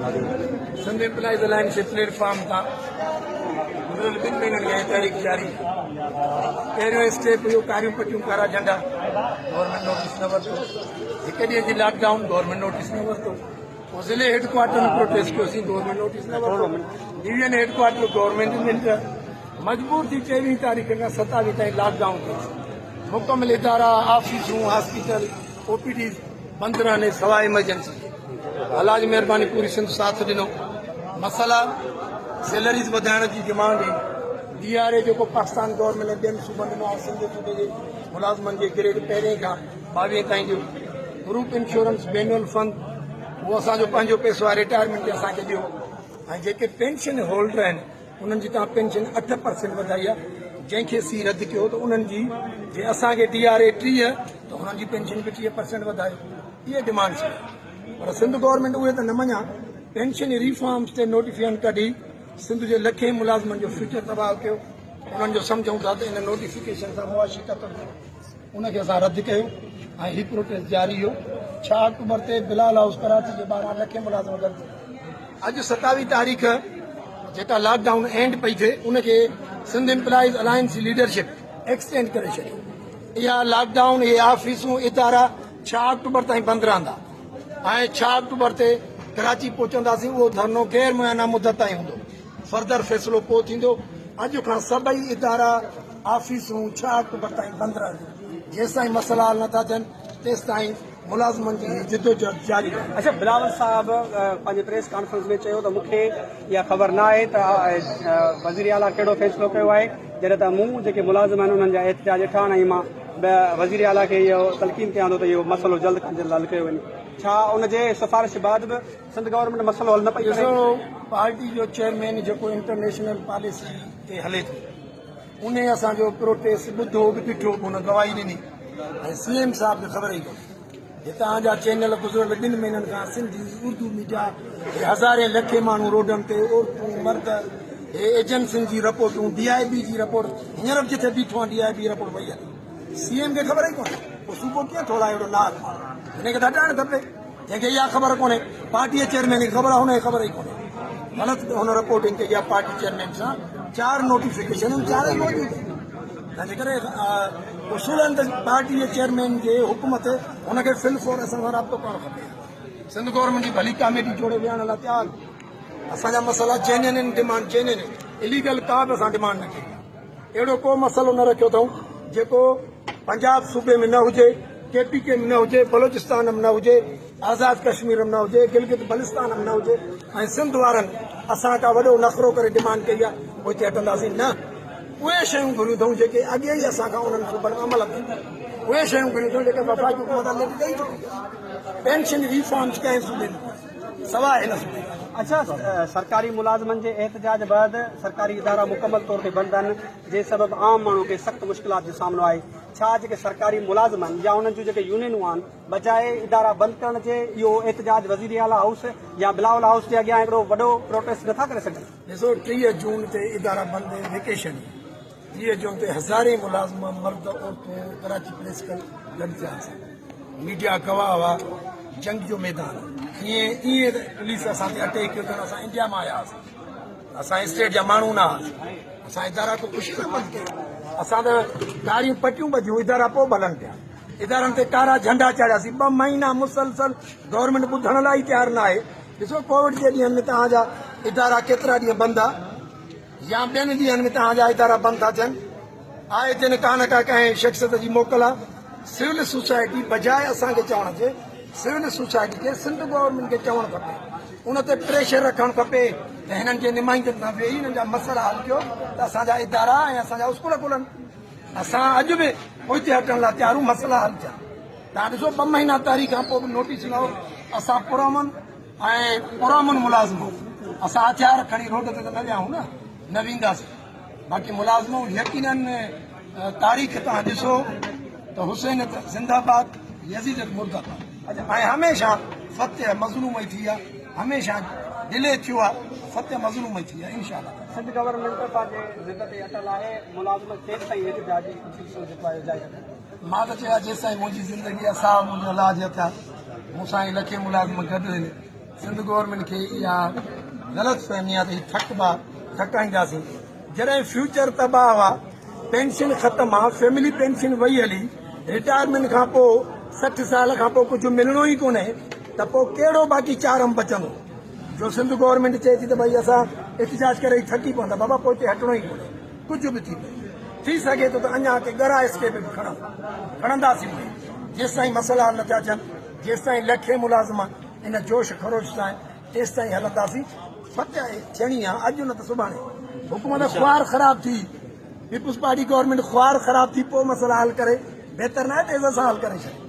Sindh employees alliance جي plate form تان گذريل ٻن مهينن کان هي تحريڪ جاري پهريون اسٽيپ هيو ڪاريون پٽيون ڪارا جهنڊا گورنمينٽ نوٽيس نه ورتو هڪ ڏينهن جي لاڪ ڊائون گورنمينٽ نوٽيس نه ورتو پوء ضلعي هيڊ ڪوارٽر ۾ پروٽيسٽ ڪيوسين گورنمينٽ نوٽيس نه ورتو ڊويزن هيڊ ڪوارٽر گورنمينٽ مجبور ٿي 23 تاريخ کان 27 تائين لاڪ ڊائون ڪيوسين مڪمل ادارا آفيسون هاسپيٽل او پي ڊيز بند رهندي سواء ايمرجنسي جي. الله جي مهرباني پوري سنڌ ساٿ ڏنو. مسئلا سيلريز وڌائڻ جي ڊمانڊ هئي. ڊي آر اي جيڪو پاڪستان گورنمينٽ ۽ ٻين صوبن ڏنو آهي سنڌ صوبي جي ملازمن جي گريڊ پهرين کان 22 تائين جو گروپ انشورنس بينول فند اهو اسان جو پنهنجو پئسو آهي رٽائرمينٽ تي اسان کي ڏيو ۽ جيڪي پينشن هولڊر آهن انهن جي توهان پينشن 8% وڌائي آهي جنهن کي سي رد ڪيو ته انهن جي جي اسان کي ڊي آر اي 30 ته انهن جي پينشن به 30% وڌايو اهي ڊمانڊس هيون پر سنڌ گورنمينٽ اهي ته نه مڃيا پينشن ريفارمز تي نوٽيفڪيشن ڪڍي سنڌ جي لکين ملازمن جو فيوچر تباهه ڪيو انهن جو سمجهون ٿا ته ان نوٽيفڪيشن سان معاشي قتل ٿيو ان کي اسان رد ڪيو ۽ هي پروٽيسٽ جاري هيو. 6 آڪٽوبر تي بلال هائوس ڪراچي جي ٻاهران لکين ملازم گڏ ٿيا. اڄ 27 تاريخ جيڪا لاڪ ڊائون اينڊ پئي ٿئي ان کي سنڌ امپلائيز الائنس جي ليڊرشپ ايڪسٽينڊ ڪري ڇڏيو. اها لاڪ ڊائون اهي آفيسون ادارا 6 آڪٽوبر تائين بند رهندا ۽ 6 آڪٽوبر تي ڪراچي پهچنداسين اهو ڌرڻو غير معينه مدت تائين هوندو. فردر فيصلو پوء ٿيندو، اڄ کان سڀئي ادارا، آفيسون 6 آڪٽوبر تائين بند رهنديون، جيستائين مسئلا حل نٿا ٿين تيستائين ملازمن جي هي جدوجهد جاري رهندي. اڇا بلاول صاحب پنهنجي پريس ڪانفرنس ۾ چيو ته مون کي اها خبر نه آهي ته وزيراعليٰ ڪهڙو فيصلو ڪيو آهي جڏهن ته مون جيڪي ملازم آهن انهن جا احتجاج ڏٺا آهن ۽ مان وزيراعليٰ کي اهو تلقين ڪيان ٿو ته اهو مسئلو جلد کان جلد حل ڪيو وڃي ڇا ان جي سفارش بعد به سنڌ گورنمينٽ مسئلو حل نه پئي ڪري. ڏسو پارٽي جو چيئرمين جيڪو انٽرنيشنل پاليسي تي هلي ٿو انهي اسان جو پروٽيسٽ ٻڌو به ڏٺو به هن گواهي ڏني ۽ سي ايم صاحب کي خبر ئي ڪونهي هتان جا چينل گذريل ٻن مهينن کان سنڌي اردو ميڊيا هي هزارين لکين ماڻهو روڊن تي عورتون مرد هي ايجنسين جي رپورٽون ڊي I بي جي رپورٽ هينئر به جٿي بيٺو آهيان ڊي I بي رپورٽ وئي هلي سي ايم کي خبر ئي ڪونهي پوء صوبو ڪيئن ٿو هلائي اهڙو ناحق ماڻهو هن کي ته هٽائڻ کپي. جنهن کي اها خبر ڪونهي پارٽي جي چيئرمين کي خبر آهي هن کي خبر ئي ڪونهي غلط هن رپورٽنگ ڪئي آهي پارٽي چيئرمين سان چار نوٽيفڪيشن آهن چار ئي موجود آهن تنهنجي ڪري اصولن ته پارٽي جي چيئرمين جي حڪم تي هن کي فل فور اسان سان رابطو ڪرڻ کپي سنڌ گورنمينٽ جي ڀلي ڪاميٽي جوڙي ويهڻ لاء تيار اسان جا مسئلا جينين آهن ڊمانڊ جينين آهن اليگل ڪا به اسان ڊمانڊ نه ڪئي آهي اهڙو ڪو مسئلو نه رکيو اٿئون جيڪو پنجاب صوبي ۾ نه هجي، ڪي پي ڪي ۾ نه هجي، بلوچستان ۾ نه هجي، آزاد ڪشمير ۾ نه هجي، گلگت بلستان ۾ نه هجي ۽ سنڌ وارن اسان کان وڏو نخرو ڪري ڊمانڊ ڪئي آهي پوء هتي هٽنداسين نه اهي شيون گهريون اٿئون جيڪي اڳي ئي اسان کان انهن صوبن ۾ عمل ۾ اهي شيون گهريون اٿئون جيڪي وفاقي حڪومت آلريڊي ڏئي چڪي آهي پينشن ريفارمز ڪنهن صوبي ۾ ڪونهي سواء هن صوبي کان. اڇا سرڪاري ملازمن جي احتجاج بعد سرڪاري ادارا مڪمل طور تي بند آهن جنهن سبب عام ماڻهو کي سخت مشڪلات جو سامنو آهي ڇا جيڪي سرڪاري ملازم آهن يا انهن جون جيڪي يونينون آهن بجاء ادارا بند ڪرڻ جي اهو احتجاج وزير اعليٰ هائوس يا بلاول هائوس جي اڳيان هڪڙو وڏو پروٽيسٽ نٿا ڪري سگهن. ڏسو 30 جون تي ادارا بند ويڪيشن 30 جون تي هزارين ملازم مرد عورتون ڪراچي پريس ڪلب گڏ ٿيا هئاسين ميڊيا گواهه هئا جنگ جو ميدان ائين ائين پوليس اسان تي اٽيڪ ڪيو ڄڻ اسان انڊيا مان آيا هئاسين اسان اسٽيٽ جا ماڻهو نه هئاسين اسان ادارا ڪو خوشي سان بند ڪيا اسان ته ڪاريون پٽيون ٻڌيون ادارا پوء به هلن پيا ادارن تي ڪارا جهنڊا چاڙهياسين 2 مهينا مسلسل گورنمينٽ ٻڌڻ لاء ئي تيار نه آهي ڏسو ڪووڊ جي ڏينهن ۾ توهان جا ادارا ڪيترا ڏينهن بند آ يا ٻين ڏينهن ۾ توهان جا ادارا بند ٿا ٿين، آئي دن ڪا نه ڪا ڪنهن شخصيت جي موڪل آ، سول سوسائٽي بجاء اسان کي چوڻ جي سول سوسائٽي کي سنڌ گورنمينٽ کي چوڻ کپي ان تي پريشر رکڻ کپي ته هنن جي نمائندن سان ويهي هنن جا مسئلا حل ڪيو ته اسان جا ادارا ۽ اسان جا اسڪول کلن اسان اڄ به پوئتي هٽڻ لاء تيار آهيون مسئلا حل ٿيا توهان ڏسو 2 مهينا تاريخ کان پوء به نوٽيس نه اسان پرامن ۽ پرامن ملازمو اسان هٿيار کڻي روڊ تي ته نه ويا آهيون نه نه وينداسين باقي ملازمو يقينن تاريخ تان ڏسو ته حسينيت زنده باد يزيديت مرده باد ۽ هميشه فتح مظلوم ئي ٿي آهي هميشه ڊلي ٿيو آهي فتح مظلوم ئي ٿي آهي انشاء الله. سنڌ گورنمينٽ پنهنجي ضد تي اٽل آهي ملازم ڪيستائين احتجاجي سلسلو جيڪو آهي جاري رکندا. مان ته چيو آهي جيستائين منهنجي زندگي آهي ساهه منهنجو الله جي هٿ آهي مون سان هي لکين ملازم گڏ آهن. سنڌ گورنمينٽ کي اها غلط فهمي آهي ته هي ٿڪبا ٿڪائينداسين جڏهن فيوچر تباهه آ پينشن ختم آ فيملي پينشن وئي هلي رٽائرمينٽ کان پوء 60 سال کان پوء ڪجهه ملڻو ئي ڪونهي ته پوء ڪهڙو باقي چارم بچندو جو سنڌ گورنمينٽ چئي ٿي ته ڀئي اسان احتجاج ڪري ئي ٿڪي پوندا بابا پوئتي هٽڻو ئي ڪونهي ڪجهه به ٿي پئي ٿي سگهي ٿو ته اڃا ڪي ڳرا اسٽيپ به کڻون کڻنداسين به جيستائين مسئلا حل نه ٿيا ٿين جيستائين لکين ملازم ان جوش خروش سان تيستائين هلنداسين فتح ٿيڻي آ اڄ نه ته سڀاڻي حڪومت خوار خراب ٿي پيپلز پارٽي گورنمينٽ خوار خراب ٿي پوء مسئلا حل ڪري بهتر نه آهي ته عزت سان حل ڪري ڇڏي.